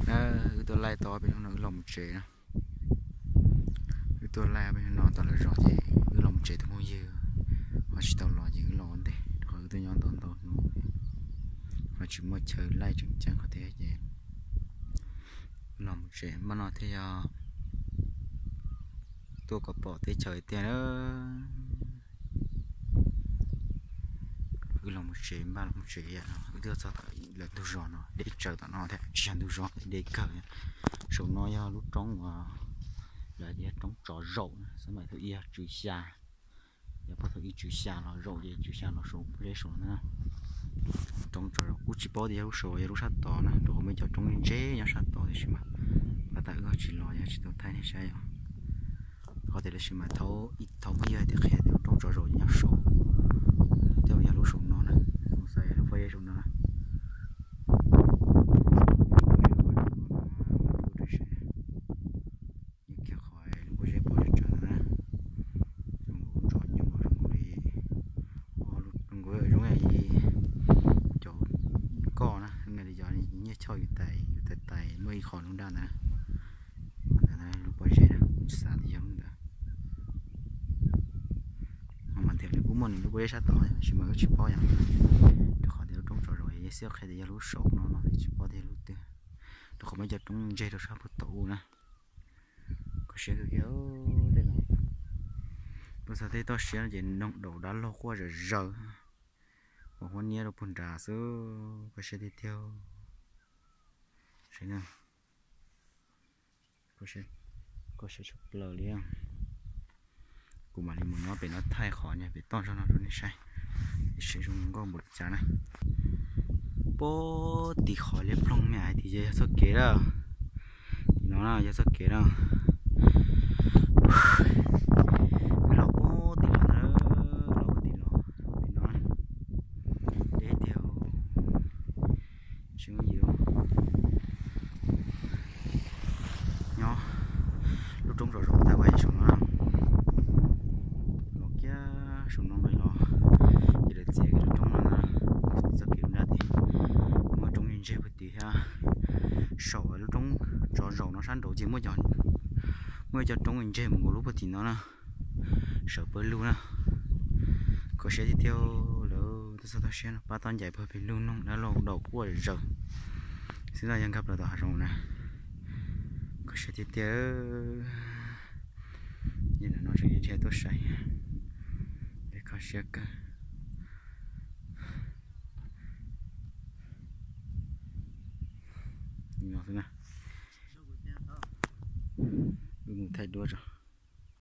Na, wb tuaj laij tau peb hnub no wb los mus tsev na. Wb tuaj laij peb hnub no tau lawm zos ces wb los mus tsev tus phooj ywg ho tsis tau los ces wb los ua ntej rau qhov wb tuaj nyob ntau ntau hnub ho tsis muaj chaw laij tseem ceeb qhov thiab ces wb los mus tsev. Npaj no thiaj yog tuaj kom pom teb chaws tiag na. Wb los mus tsev, npaj los mus tsev, wb twb txog tom lawv ntug zos no, deb tsawv tom no thiab, tsis yog ntug zos, deb kawg. Saum no yog lub roob uas lawv tias yog roob tsov zaum na, xab maim thaum ib yog tswv xya, yog puag thaum ib tswv xya los zaum ces tswv xya los saum pob zeb saum no na. Roob tsov zaum kuj tsis paub tias yog lub saum yog lub sab tod na, rau qhov muaj ib co roob ntseb nyob sab tod tiam sis mas pas tas wb ho tsis los yog tsis tau thaij nej saib os. Qhov tias lawv sis mas thaum ib thaum phooj ywg hais tias qhia tias lub roob tsov zaum nyob saum, tej yog lub saum no na, lub pob zeb saum no na. Nyob kiag qhov lub pob zeb pom tsawv tsawv no na, zoo nkaus lub ntsos nyuj zoo nkaus li, zoo nkaus zoo li cov koj na, zoo li cov nyiaj choj yus tais, yus tais tais muaj ib qho lub nraj ntawd na. Qhov ntawd lub pob zeb na, kuv xav tias yog lub ntawd. Mas tias nws kuj muaj nws lub pob zeb sab tod tab sis mas wb tsis paub yom, rau qhov tias lub roob tsov zaum yog xiab qhia tias yog lub saum no no thiab tsis paub tias yog lub twg, rau qhov muaj cov roob ntseg rau sab puag tom u na. Kho siab kawg kiag tej no. Tuaj txog tej toj siab no ces noog daus dab laug quaj zom zaws, pom huab niab rau puag nrad xwb, kho siab tiag tiag. Kho siab tshaj plaws li. Kuv mam li mus nyob pem no thaij qhov niag pem toj zog no rau nej saib, saib zoo nkauj npaum li cas na. Puag tim qhov liab ploog me hais tias yog txoj kev na. Tim no na yog txoj kev na. Wb los puag tim los ntag, los puag tim los tim no, deb tiag. Tsis muaj yus nyob lub roob zom zaws tag ua saum no, los kiag saum no los, ces lawv txiav kiag lub roob no na, txoj kev nrad tid, muaj roob ntseg puag tim thiab. Saum lub roob tsov zaum no sab nraud ces muaj cov, muaj ib co roob ntseg mus nkaus lub puag tim no na, sawv pawg lug na. Kho siab tiag tiag, lawv tuaj txog toj siab no pab tau ncaim pawg pem lug noog dab laug daus quaj zom zaws xwb no, yog nkag plaws tom hav zoov na. Kho siab tiag tiag. Nyob no tseem dhia tuaj saib, kho siab kawg. No xwb na, wb mus thaij duab tso.